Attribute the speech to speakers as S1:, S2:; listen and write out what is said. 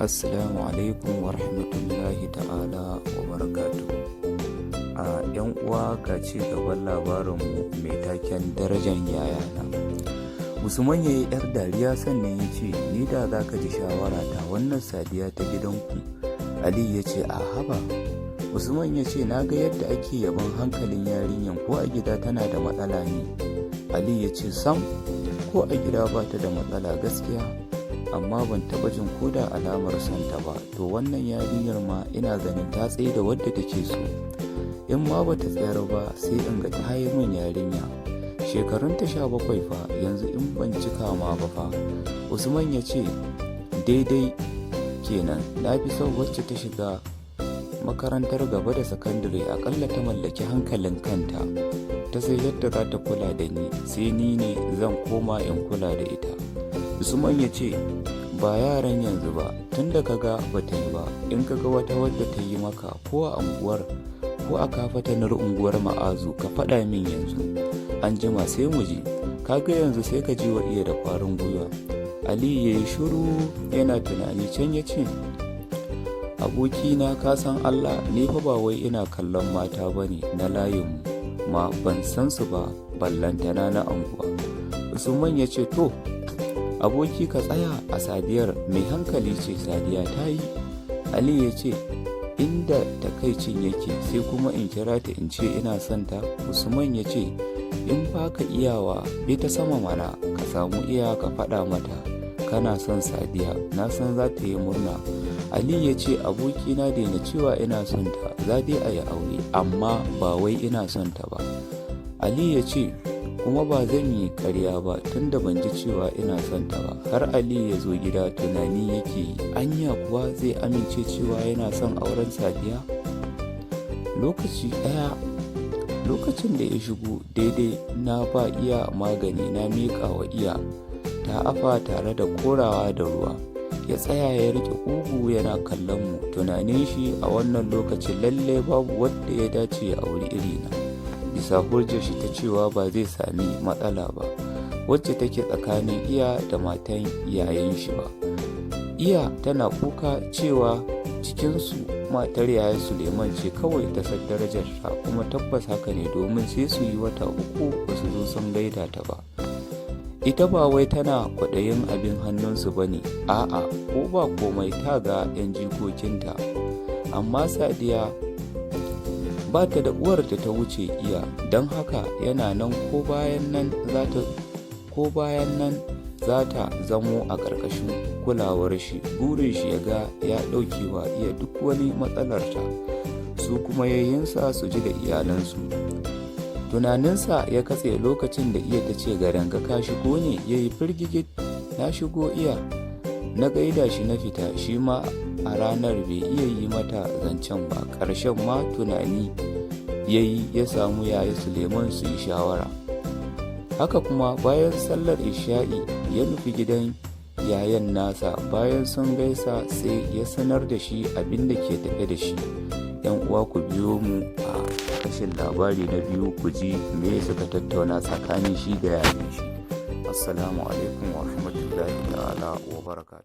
S1: Assalamu alaikum wa rahmatullahi ta'ala wa barakatuhu. A ‘yan uwa, ga ci gaban labarinmu mai taken "Darajan Yayana". Usman ya yi ‘yar dariya, sannan ya ce, "Ni da za ka ji shawara ta, wannan Sadiya ta gidanku." Ali ya ce, "A haba." Usman ya ce, "Na ga yadda ake yabon hankalin yarinyan, ko a gida tana da matsala ne?" Ali ya ce, "Sam, ko a gida ba ta da matsala gaskiya, amma ban taɓa jin ko da alamar son ta ba. To, wannan yarinyar ma ina ganin ta tsaye da wadda take so. In ma bata tsayar ba, sai in ga ta yi min yarinya. Shekarunta 17 fa yanzu, in ban cika ma ba fa." Usman ya ce, "Daidai kenan. Na fi son wacce ta shiga makarantar gaba da sakandare, akalla ta mallaki hankalin kanta, ta sai yadda za ta kula da ni, sai ni ne zan koma in kula da ita." Usman ya ce, "Ba yaran yanzu ba, tun da kaga ba ta yi ba, in kaga wata wadda ta yi maka, ko a unguwar ko a kafatanar unguwar Ma'azu, ka faɗa min yanzu. An jima sai mu je. Kaga yanzu sai ka ji wa iya da kwarin gwiwa." Ali ya yi shiru yana tunani. Can ya ce, "Abokina, ka san Allah, ni fa ba wai ina kallon mata ba ne. Na layinmu ma ban san su ba, ballantana na anguwa." Usman ya ce, "To aboki, ka tsaya a Sadiyar, mai hankali ce Sadiya ta yi." Ali ya ce, "Inda takaicin yake, sai kuma in kira ta in ce ina son ta." Usman ya ce, "In ba ka iyawa, bi ta sama mana, ka samu iya ka faɗa mata kana son Sadiya. Na san za ta yi murna." Ali ya ce, "Abokina, daina cewa ina son ta. Za dai a yi aure, amma ba wai ina son ta ba." Ali ya ce, "Kuma ba zan yi karya ba, tunda ban ji cewa ina son ta ba." Har Ali ya zo gida tunani yake yi, anya kuwa zai amince cewa yana son auren Sadiya? Lokaci ɗaya, lokacin da ya shigo daidai na ba iya magani, na miƙa wa iya ta afa tare da korawa da ruwa. Ya tsaya ya rike ƙugu yana kallon mu. Tunanin shi a wannan lokacin, lalle babu wadda ya dace ya auri irina, bisa hujjar shi ta cewa ba zai sami matsala ba wacce take tsakanin iya da matan yayan shi ba. Iya tana kuka cewa cikinsu matar yaya Suleiman ce kawai ta san darajar ta, kuma tabbas haka ne, domin sai su yi wata 3 ba su zo sun gaida ta ba. Ita ba wai tana kwaɗayin abin hannunsu ba ne, a'a, ko ba komai ta ga 'yan jikokinta. Amma Sadiya ba ta da uwar da ta wuce iya, don haka yana nan ko bayan nan za ta ko bayan nan za ta zamo a ƙarƙashin kulawar shi. Burin shi ya ga ya ɗauke wa iya duk wani matsalarta, su kuma yayyinsa su ji da iyalansu. Tunaninsa ya katse lokacin da iya ta ce, "Garin ka shigo ne?" Ya yi firgigit. "Na shigo iya." Na gaida shi na fita. Shi ma a ranar bai iya yi mata zancen ba. Ƙarshen ma tunani ya yi ya samu yaya Suleiman su yi shawara. Haka kuma bayan sallar isha'i ya nufi gidan yayan nasa. Bayan sun gaisa, sai ya sanar da shi abin da ke tafe da shi. Yan uwa, ku biyo mu a kashin labari na biyu ku ji me suka tattauna tsakanin shi da yayan shi. Assalamu alaikum wa rahmatullahi ta'ala wa barakatuh.